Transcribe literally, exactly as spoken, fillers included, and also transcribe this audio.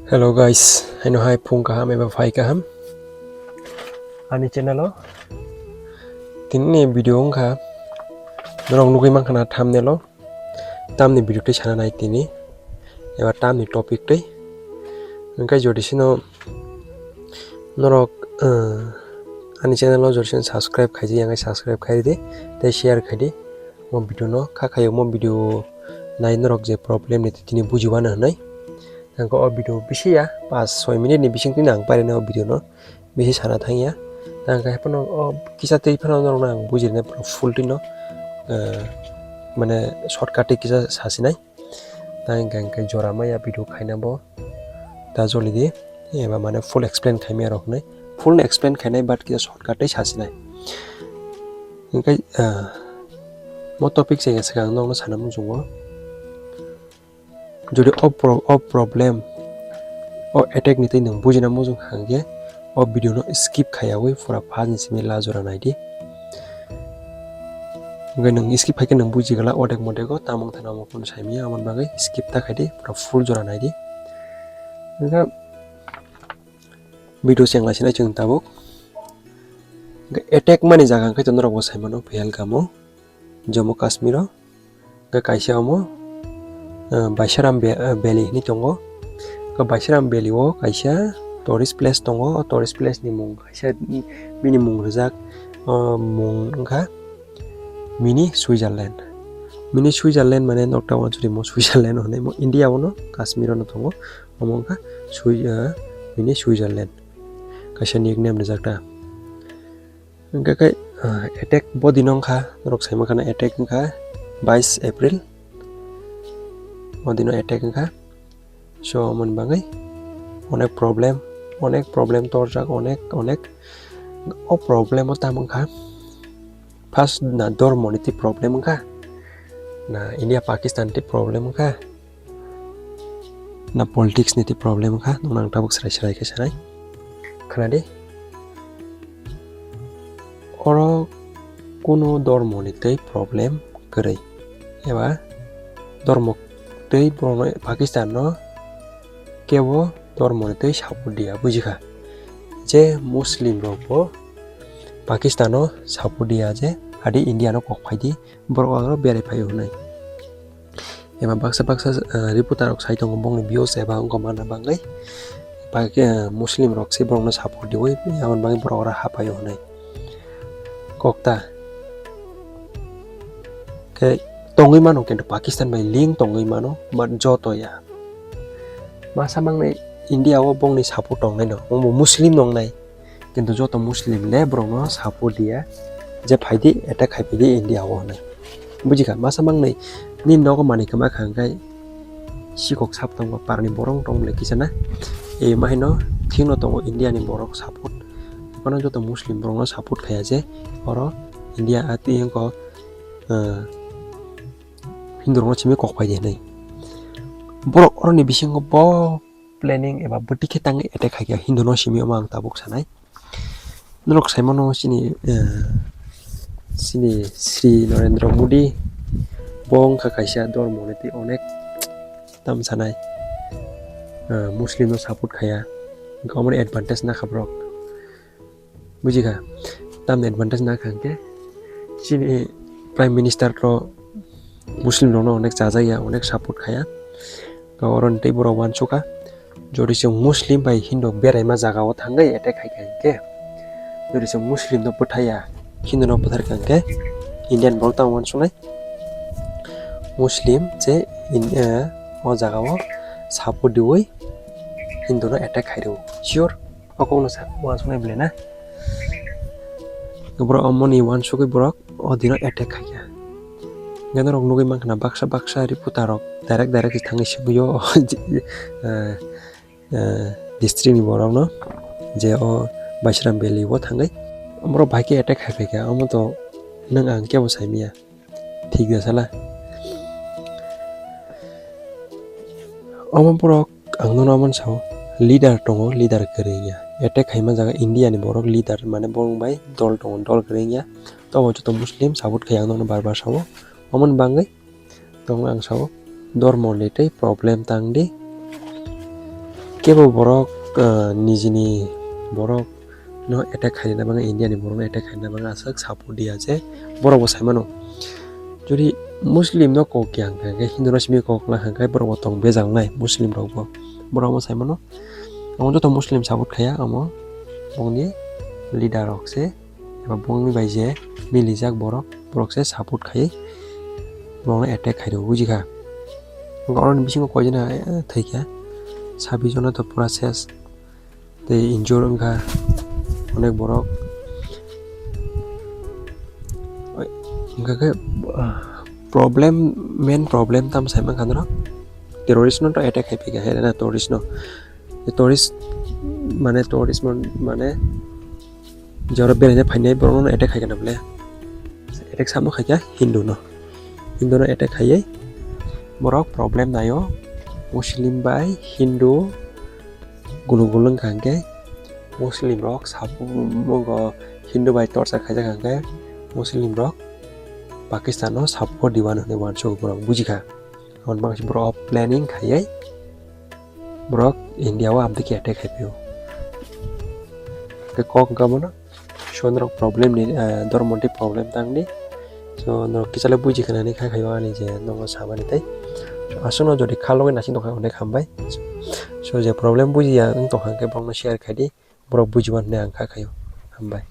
Hello guys, haino hai phung kaham eba phai kaham ani channel o. Tini ni video wngkha norok nugwi mankha na thumbnail o, tamni video tei sana nai tini eba tamni topic tei. Hwnkhe jodi sino norok, uh, ani channel o jodi sino subscribe khaijak ya wngkhe subscribe khai di tei share khai di. Mo video no kha khayo mo video nai norok je problem ni tini buji wano hwnwi. Hwnkhe o video bisi ya, paanch soi minute ni bising twi ang pairino o video no bisi sana thang ya. Tang khe phano o kisa twi phano norok no ang bujirina full twi no, eh, mane shortcut twi kisa sasinai. Tang hwnkhe jora maya video khaina bo ta joli di, eba mane full explain khaimaya rok hinwi. Full explain khainai but kisa shortcut twi sasinai. Hwnkhe, eh, mo topic se swkang nokno sana muchungo. Jodi o pro-, o problem, o attack ni twi nwng bujina muchung kha hwnkhe, o video no skip khaiyawi pura pha ni simi la jora naidi. Hwnkhe nwng skip khaikhe nwng buji glak odek modego, tamo wngkha namo phano saimanya, aboni bagwi skip ta khaidi, pura full jora naidi. Hwnkhe video chengla sinai chwng tabuk. Hwnkhe attack mani jaga hwnkhe norok bo saimano Pahalgam o, Jammu Kashmir o. Hwnkhe kaisa omo, ah, Baisharam Be-, ah, Valley hinwi tongo. Hwnkhe Baisharam Valley o kaisa tourist place tongo. O tourist place ni mung kaisa bini mung rijak, ah, mung wngkha Mini Switzerland. Mini Switzerland mane nokta wansuri mo Switzerland hinwi mo India o no Kashmir o no tongo. Omo wngkha Swi-, ah, Mini Switzerland. Kaisa nickname rijak ta. Hwnkhe khe, ah, attack bo dino wngkha, norok sai mankha na attack wngkha bais April. O dino attack wngkha. So, amoni bagwi onek problem, onek problem torjak, onek, onek. O problem o tamo wngkha. First na dormo ni twi problem wngkha. Na India Pakistan twi problem wngkha. Na politics ni twi problem wngkha, nokno ang tabuk srai srai khe sanai. Khna di. Oro kuno dormo ni twi problem kwrwi. Eba dormo twi borokno Pakistan no kebo dormo ni twi support diya, bujikha. Je Muslim rok bo Pakistan no support diya je adi India no kok phai di. Borok oro berai phaio hwnwi. Eba baksa baksa, ah, reporter rok sai tongo bongni views eba wngkha mana bagwi. Ba khe, ah, Muslim rok se borokno support diwi, aboni bagwi borok oro hapaio hwnwi. Kokta. Khe tongwi mano kintu Pakistan bai link tongwi mano, but joto ya. Masa mangnai India o bongni support tongnai no, omo Muslim nongnai. Kintu joto Muslim le borokno support diya, je phaidi attack khai phaidi India o hwnwi. Bujikha, masa mangnwi nini nogo manwi kwma kha hwnkhe sikok sap tongo, parni borok tong le kisa na. E ma haino thikno tongo India ni borok support. Phano joto Muslim borokno support khaiya je oro India a twi wngkha, ah, Hindu rokno simi kok phaidi hwnwi. Borok oroni bisingo bo planning eba bwtwi khe tangwi attack khaikha Hindu no simi omo ang tabuk sanai. Norok saimano chini, eh, chini Sri Narendra Modi bo wngkha kaisa dormo ni twi onek tam sanai, eh, Muslim no support khaiya, wngkha omo ni advantage nakha borok. Bujikha, tamni advantage nakha hwnkhe chini Prime Minister to Muslim rokno onek chajakya, onek support khaya. Oroni tei borok uansukha, jodi chwng Muslim bai Hindu beraima jagao thangwi attack khaikha hwnkhe, jodi chwng Muslim no bwthaiya, Hindu no bwtharkha hwnkhe Indian borok tamo uansuknai. Muslim je in, eh, o jagao support diwi Hindu no attack khairwo. Sure. O kokno sa uansuknai bwlai na. Borok omo ni uansugwi borok o dino attack khaikha. Hwnkhe norok nugwi mankha na baksa baksa reporter rok direct direct se thangwi swngwi o, eh, eh, district ni borok no je o Baisram Valley o thangwi borok bai khe attack khai phaikha, omo to nwng ang kebo saimanya. Thik da sala. Omo borok ang nono amoni sao leader tongo, leader kwrwi wngya. Attack khaima jaga India ni borok leader mane borok bai dol tongo, dol kwrwi wngya. Tobo joto Muslim support khai ang nono bar bar sao. Omoni bagwi tongo ang sao dormo ni tei problem tang di. Kebo borok, ah, nijini borok no attack khaina bagwi, India ni borok no attack khaina bagwi aswk support diya je borok bo sai mano. Jodi Muslim no kok ya hwnkhe, Hindu no simi kok la hwnkhe borok bo tong bejak nai Muslim rok bo. Borok bo sai mano. Omo joto Muslim support khaiya, omo bongni leader rok se, eba bongni bai je milijak borok, borok se support khai, borokno attack khai rw, buji kha. Hwnkhe oroni bisingo koi jona, eh, thwi kha, sabbish jona to pura ses, tei injure wngkha onek borok. Hwnkhe khe, ah, problem, main problem tamo sai mankha norok, terrorist no to attack khai phaikha, hai na, terrorist no. Tourist mane, tourist mon-, mane jora beraina phainai borokno attack khaikha na bole. Attack samo khaikha Hindu no. Hindu no attack khaiwi borok problem naio. Muslim bai Hindu gulu gulu wngkha hwnkhe Muslim rok sabo Hindu bai torchar khaijak hwnkhe Muslim rok Pakistan no support diwan hwnwi uansuk borok bujikha. Aboni bagwi borok planning khaiwi borok India o amtwi khe attack khai phio. Tei kok wngkha bono, so norok problem ni, eh, dormo ni problem tangdi. So norok kisa le buji kha nani khai khai o ani je nogo samani tei. So aswkno jodi kha logwi naising tongkha onek hambai. So je problem buji ya wng tongkha hwnkhe borokno share khai di. Borok bujiman hwnwi ang kha khai o. Hambai.